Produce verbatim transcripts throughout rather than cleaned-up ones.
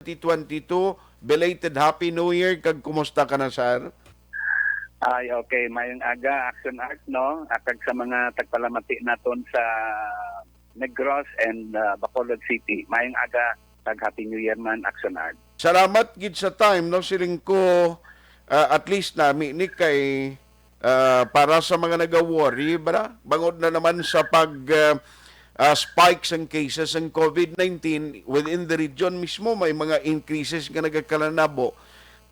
twenty twenty-two. Belated Happy New Year, kag kumusta ka na, sir? Ay, okay. Mayong aga, Action Art, no? Ah, kag sa mga tagpalamati naton sa Negros and, ah, Bacolod City. Mayong aga, kag Happy New Year man, Action Art. Salamat gid sa time, no, siling ko, ah, at least nami ni kay, ah, para sa mga naga-worry, bra, bangod na naman sa pag, ah, ah, spike sang cases sang COVID nineteen within the region mismo, may mga increases nga nagakalanabo.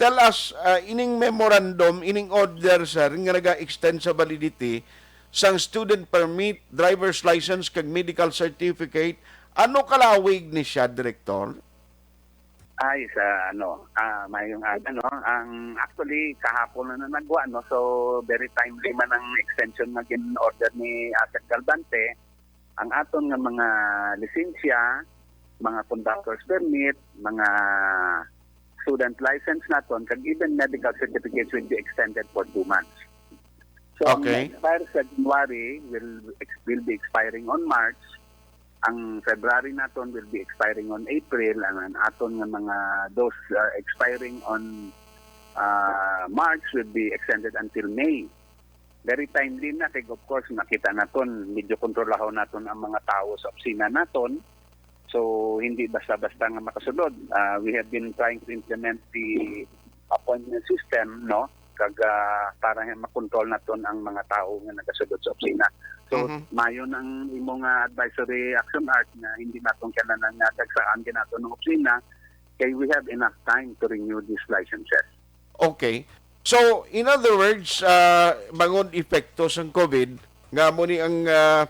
Tell us, ah, ining memorandum, ining order, sir, nga naga-extend sa validity sang student permit, driver's license, kag medical certificate, ano kalawig ni siya, Direktor? Ay, sa ano, ah, mayong aga, no? Ang, actually, kahapon na nanagwa, no? So, very timely man ang extension nga gin-order ni Asek Galvante. Ang aton nga mga lisensya, mga conductor's permit, mga student license naton, kag even medical certificates will be extended for two months. So, ang Okay. expire sa January will ex- will be expiring on March. Ang February naton will be expiring on April, and ang aton nga mga those uh, expiring on uh, March will be extended until May. Very timely na kay, of course, nakita naton medyo kontrolahon naton ang mga tawo sa opisina naton. So, hindi basta-basta nga makasulod. Uh, we have been trying to implement the appointment system, no? Kag ah, para nga makontrol naton ang mga tawo nga nagasulod sa opisina. So, Mhm. mayo nang imo nga advisory, Action Art, nga hindi naton kailangan nga dagsaan ginato ng opisina kay we have enough time to renew these licenses. Okay. So, in other words, ah, bangod epekto sang COVID, nga mo ni ang ah,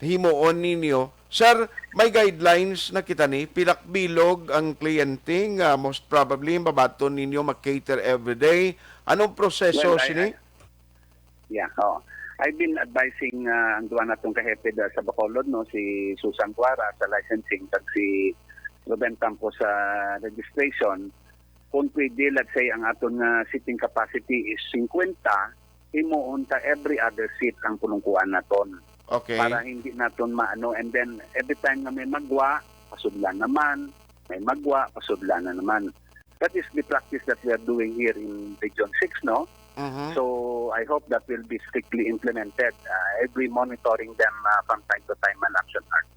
himuon ninyo, sir, may guidelines na kita ni, pilak bilog ang kliyente nga most probably mabaton ninyo mag-cater everyday. Anong proseso Well, I- sini? Yeah, oh. I've been advising uh, ang duwa natong kahepe da sa Bacolod, no, si Susan Guara sa licensing, kag si Ruben Campos sa registration. Kung pwede, let's say, ang aton nga seating capacity is fifty, himuon ta every other seat ang pulungkuan naton. Okay. Para hindi naton maano, and then every time nga may magwa, pasudlan naman, may magwa, pasudlan na naman. That is the practice that we are doing here in Region six, no? Mhm. So I hope that will be strictly implemented. Uh, every monitoring them uh, from time to time, an action art.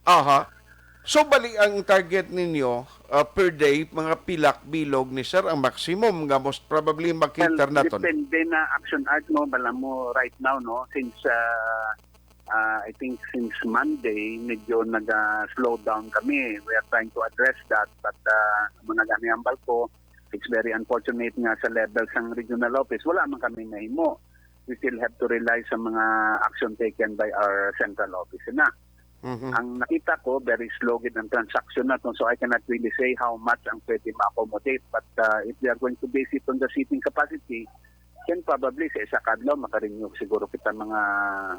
Aha. So, bali ang target ninyo ah, per day, mga pilak bilog ni sir ang maximum nga most probably makita Well, naton. Depende na, action art, no, bala mo right now, no, since uh, uh, I think since Monday medyo naga-slow down kami. We are trying to address that, but uh, mo na gani ang balko, it's very unfortunate nga sa level sang regional office wala man kami mahimo. We still have to rely sa mga action taken by our central office na. Mhm. Ang nakita ko, very slow gid ang transaction naton, so I cannot really say how much ang pwede ma-accommodate, but uh, if we are going to base it on the seating capacity, then probably sa isa ka adlaw makarenew siguro kita mga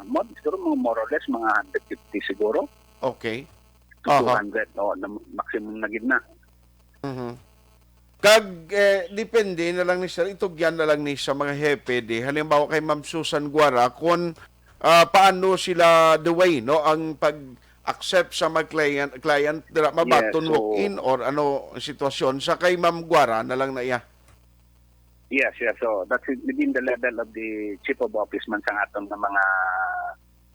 mo siguro mga more or less mga one hundred fifty siguro. Okay. To Aha. two hundred, oh, na maximum na gid na. Mhm. Kag eh, depende na lang ni sir, itugyan na lang ni sa mga hepe di. Halimbawa kay Ma'am Susan Guara, kung ah, paano sila the way, no, ang pag-accept sa mga client, client dira mabaton Yes, so- walk-in or ano ang sitwasyon sa kay Ma'am Guara na lang na iya. Yes, yes. So that's within the level of the chief of office man sa aton nga mga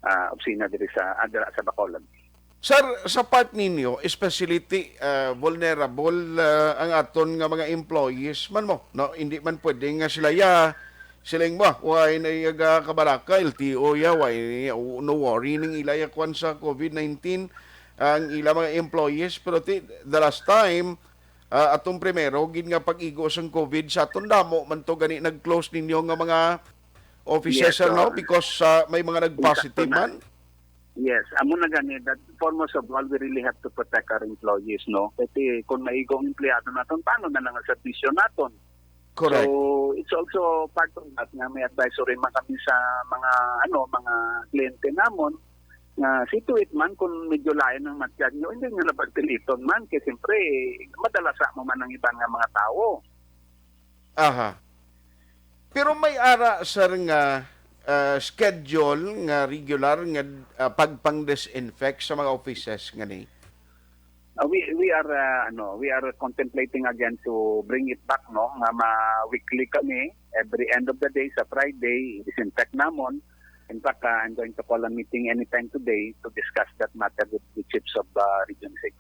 ah, opisina diri sa ah, dira sa Bacolod. Sir, sa part ninyo, especially ti, ah, vulnerable ah, ang aton nga mga employees man mo, no? Hindi man pwede nga sila ya siling mo, why na iya ga kabaraka, L T O ya, why no worry ning ila ya kwan sa COVID nineteen ang ila mga employees, pero ti, the last time ah, atong primero gid nga pag-igo sang COVID sa aton damo man to gani nag-close ninyo nga mga offices, Yes, sir, no? sir. Because ah, may mga nag-positive Sakto na. Man. Yes, amo na gani that foremost of all, we really have to protect our employees, no? Kasi kung maigo ang empleyado naton, paano na lang ang serbisyo naton? Correct. So, it's also part of that nga may advisory man kami sa mga ano, mga kliyente namon nga see to it man kung medyo lain ang matyan nyo, hindi nyo na pagpiliton man kay siyempre madala sa mo man ang iban nga mga tawo. Aha. Pero may ara, sir, nga ah, schedule nga regular nga ah, pagpang-disinfect sa mga offices nga ni. Uh, we we are uh, ano, we are contemplating again to bring it back, no, nga ma-weekly kami, every end of the day sa Friday, disinfect namon. In fact, uh, I'm going to call a meeting anytime today to discuss that matter with the chiefs of uh, Region six.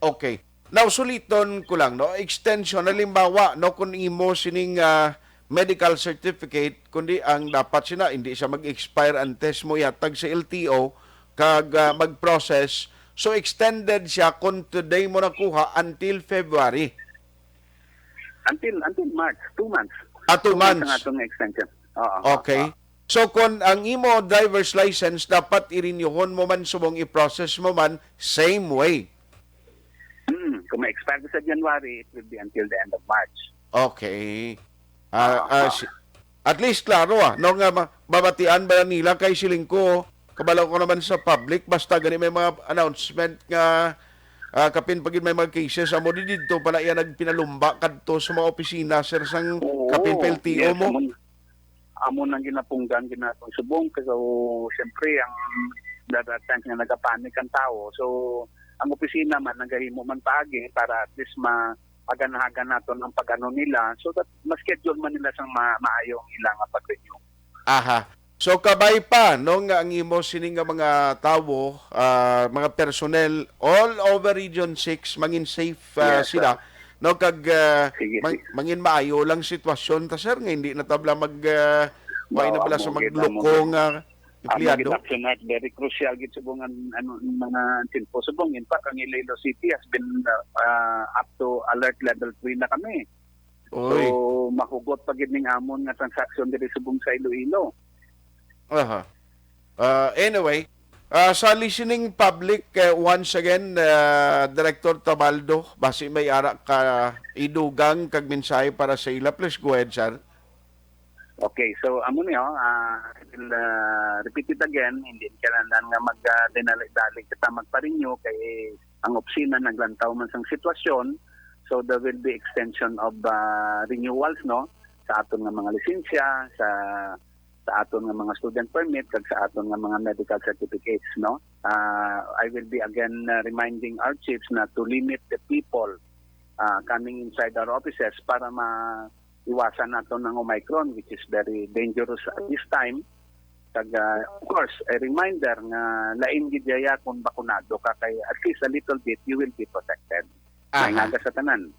Okay. Now, suliton ko lang, no? Extension, halimbawa, no, kung imo sining ah, medical certificate, kundi ang dapat sina, hindi siya mag-expire antes mo ihatag sa L T O, kag ah, mag-process. So, extended siya kung today mo nakuha until February. Until until March, two months. Ah, two Two months months. Ang atong extension. Oo. Okay. So, kung ang imo driver's license, dapat i-renewhon mo man, subong i-process mo man, same way. Hmm. Kung ma-expire sa January, it will be until the end of March. Okay. Ah, ah, si- at least klaro ah, no, nga ma- mabatian ba nila? Kay siling ko, kabalo ko naman sa public, basta gani may mga announcement nga ah, kapin pagid may mga cases, amo di didto pa na iya nagpinalumba kadto sa mga opisina, sir, sang Oo. kapin pa L T O Yes, mo. Amo, amo nang ginapunggan ginatong subong kasi siyempre ang dadating nga nagapanik ang tao. So, ang opisina man nagahimo man paagi para at least ma aganhagan naton ang pag-ano nila so that ma-schedule man nila sang ma maayo ang ila nga pag-renew. Aha. So, kabay pa, no, nga ang imo sini nga mga tawo, ah, mga personnel all over Region six, mangin safe ah, Yes, sila, no, kag ah, Sige, mang- sige. mangin maayo lang sitwasyon ta, sir, nga hindi na tabla mag ah, Mao, na bala sa amo gid, maglukong amo nga Amo gid empleyado. Action Act, very crucial gid subong ang ano ang mga info subong. In fact, ang Iloilo City has been uh, uh, up to alert level three na kami. So, Oy. Mahugot pa gid ning amon nga transaction diri subong sa Iloilo. Aha. Ah, anyway, ah, sa listening public, eh, once again, ah, Director Tabaldo, basi may ara ka idugang kag mensahe para sa ila, please go ahead, sir. Okay, so amo ni, oh, ah, I will, ah, repeat it again. Hindi kailangan nga mag ah, dinali-dali kita magpa-renew kay ang opisina naglantaw man sang sitwasyon. So there will be extension of ah, renewals, no, sa aton nga mga lisensya, sa sa aton nga mga student permit kag sa aton nga mga medical certificates, no. Ah, I will be again ah, reminding our chiefs na to limit the people ah, coming inside our offices para ma iwasan nato ng Omicron, which is very dangerous at this time. Kag ah, of course, a reminder nga lain gid yaya kung bakunado ka kay at least a little bit you will be protected. Aha. May sa tanan.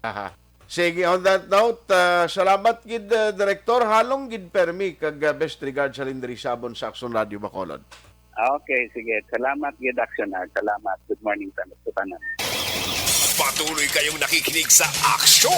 Aha. Sige, on that note, ah, salamat gid, ah, Director. Halong gid permi kag ah, best regards sa Lindri Sabon sa Action Radio Bacolod. Okay, sige. Salamat gid Action Art. Salamat. Good morning sa sa tanan. Patuloy kayong nakikinig sa Aksyon!